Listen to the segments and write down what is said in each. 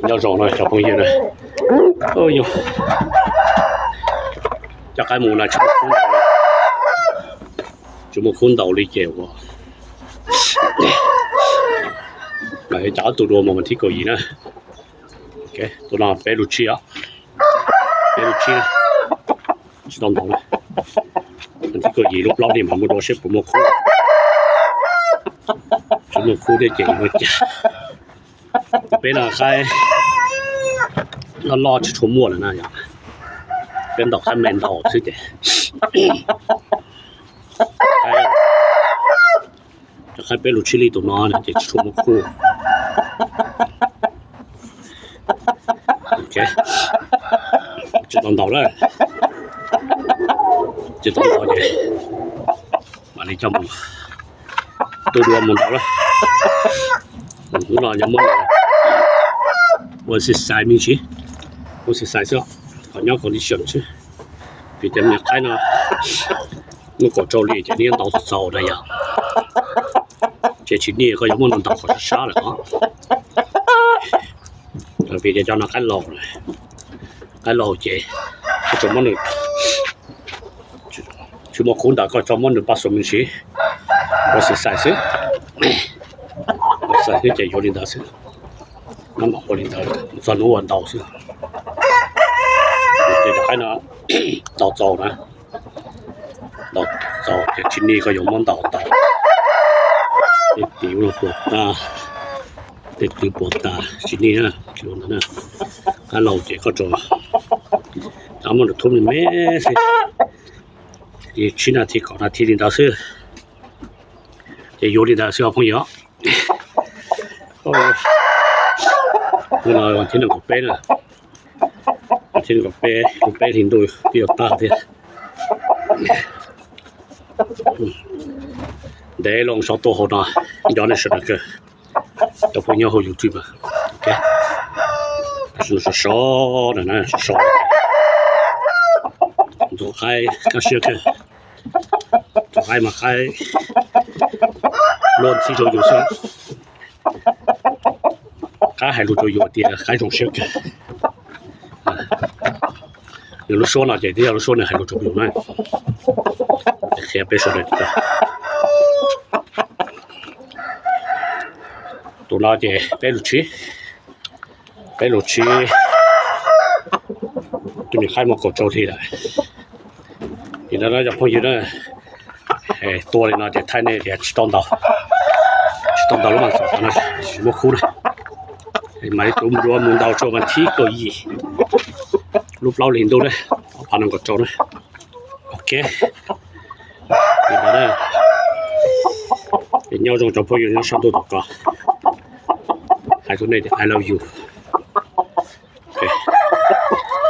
Nyob zoo no cov phooj ywg na, coj qaib mus na, tsis muaj khub ntaus li ces ua, cov ob tug dua mus mas thib kaum yim na. Tus no peb lub tsib os, peb lub tsib, tsis tau ntaus na. Thib kaum yim lub plaub hlis mas mus dua seb puas muaj khub. Tsis muaj khub thiab ces ua cas. Peb no qaib loj loj tsis tshua muaj lawm na yom. Peb ntaus qaib me ntau xwb ces cov qaib peb lub tsib li tus no ces tsis tshua muaj khub. Tsis tau ntaus na, tsis tau ntaus ces mam li coj mus, tus dua mus ntaus na. Hnub no yog muab ua xis xais me ntsis, ua xis xais xwb, kom nyob condition xwb. Vim tias me nyuam qaib no muaj kaum rau li ces nws ntaus txaus txaus na yom. Ces tsis niaj koj yuav muab nws ntaus qhov sab sab lawm os. Vim tias cov no qaib laus, qaib laus ces koj tsuas muab nws, tsis muaj khub ntawd koj tsuas muab nws pab xus me ntsis, ua xis xais xwb, ua xis xais xwb ces yuav li ntawd xwb. Nyob mam ua li ntawd txog hnub ua ntaus xwb. Ces cov qaib no ntaus txaus na, ntaus txaus ces tsis niaj koj yuav muab ntaus tau. Tej tiv puas tas, tej tiv puas tas tsis niaj. Qaib laus ces koj tsuas muab nws thub me me xwb, tsib nas this kaum nas this li ntawd xwb, ces yuav li ntawd xwb os phooj ywg. Hnub no vas thib nees nkaum peb na, vas thib nees nkaum peb, peb hlis ntuj twb yuav tag thiab. Ntev loo tso tuaj hauv no, nco nej sawv daws kawg, cov phooj ywg nyob hauv YouTube. Sov sov na, sov sov, tus qaib kaj siab kawg, tus qaib mas qaib luag ntxhi rau yus xwb. Qaib hais lus rau yus tias qaib zoo siab kawg. Nws lub suab no ces twb yog lub suab nws hais lus rau yus na. Qhia peb sawv daws tias tus no ces peb lub tsib, peb lub tsib, tus me qaib muaj kaum rau hli lawm. Nim no cov phooj ywg na, tua li no ces thaij nej tias tsis tau ntaus, tsis tau ntaus lub mas txaus no, tsis muaj khub na. Mam li tus mus dua mus ntaus rau vas thib kaum yim lub plaub hlis ntuj na, ob phav nees nkaum rau na. Ok, li ntawd na. Nyob zoo cov phooj ywg nyob sab ntuj tom ko, hais rau nej tias I love you.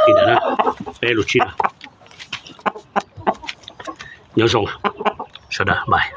Li ntawd na, peb lub tsib na. Nyob zoo sawv daws, bye.